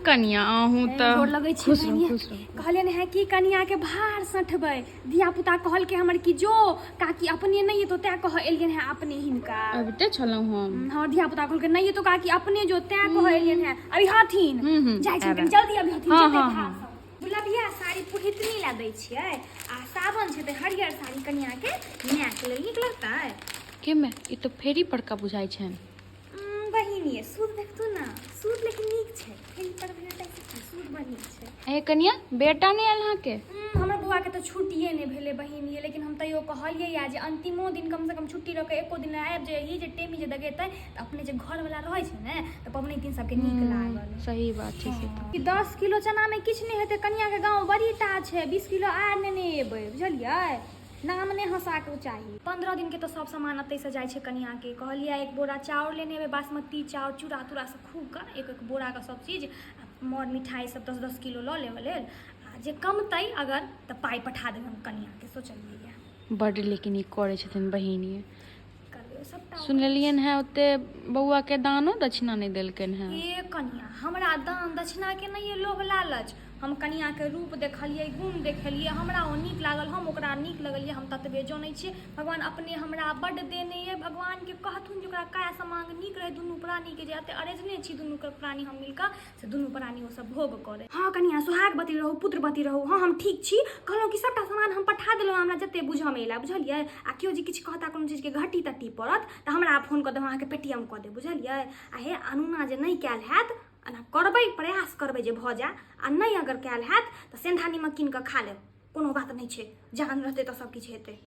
कनिया अहूँ तऽ गोर लगै छी खुश रहू बहिन। खुश रहू। कहलियनि हेँ कि कनियाके भार सठबै, धिया पुता कहलकै हमर कि जो काकी अपने नहि एतौ, तैं कह एलियनि हेँ अपने हिनका। अबिते छलहुँ हम। हमर धिया पुता कहलकै नहि एतौ काकी अपने जो, तैं कह एलियनि हेँ। अभी हथिन, जाइ छी आएब। कनि जल्दी अभी हथिन। हँ, जेतै हँ, भार हँ। सब। गुलबिया साड़ी पुरहितनी लए दै छियै आ सावन छै तऽ हरियर साड़ी कनियाके मायके लेल नीक लगतै। के माय, ई तऽ फेरी पड़का बुझाइ छनि। बहिन ये सूद देखतू ना, सूद लेकिन नीक छै, फेरी पर भेटै छै, सूद बड़ नीक छै। ए कनिया, बेटा नहि आयल अहाँके? हमर बौआके तऽ छुट्टिए नहि भेलै बहिन ये, लेकिन हम तैयो कहलियै या जे अंतिमो दिन कमसँ कम छुट्टी लऽ कऽ एको दिन आबि जइही, जे टेमी जे दगेतै तऽ अपने जे घरवला रहै छै ने तऽ पबनैतिन सबके नीक लागल। सही बात छै से तऽ। कि 10 किलो चनामे किछु नहि हेतै कनियाके, गाँव बड़ी टा छै, 20 किलो आर नेने एबै, बुझलियै? नाम नहि हँसाके चाही। 15 दिनके तऽ सब सामान एतैसँ जाइ छै कनियाके। कहलियै एक बोरा चाउर लेने एबै, बासमती चाउर, चूड़ा तूड़ा सब खूब कऽ एक एक बोराके सब चीज आ मर मिठाइ सब 10-10 किलो लऽ लेबऽ लेल, आ जे कमतै अगर तऽ पाइ पठा देबै हम कनियाके, सोचलियै। बड्ड लेकिन ई करै छथिन बहिन ये। करबै सबटा। सुनलियनि हेँ ओते बौआके दानो दक्षिणा नहि देलकनि हेँ। हे कनिया, हमरा दान दक्षिणाके नहि लोभ लालच। हम कनियाके रूप देखलियै, गुण देखलियै, हमरा ओ नीक लागल, हम ओकरा नीक लगलियै, हम ततबे जनै छियै। भगवान अपने हमरा बड्ड देने अइ। भगवानके कहथुन जे ओकरा काया समांग नीक रहै दुनू प्राणीके, जे एते अरेजने छी दुनूके प्राणी हम मिलकऽ, से दुनू प्राणी ओ सब भोग करै। हँ कनिया, सोहागवती रहू, पुत्रवती रहू। हँ हम ठीक छी। कहलहुँ कि सबटा सामान हम पठा देलहुँ, हमरा जते बुझऽमे एला, बुझलियै? आ केओ जे किछु कहता, कोनो चीजके घटी तटी पड़त तऽ हमरा फोन कऽ देब, अहाँके पेटीएम कऽ देब, बुझलियै? आ हे, अनुना जे नहि कयल हैत, एना करबै, प्रयास करबै जे भऽ जाय, आ नहि अगर कयल हैत तऽ सेंधा नीमक कीन कऽ खा लेब, कोनो बात नहि छै, जान रहतै तऽ सब किछु हेतै।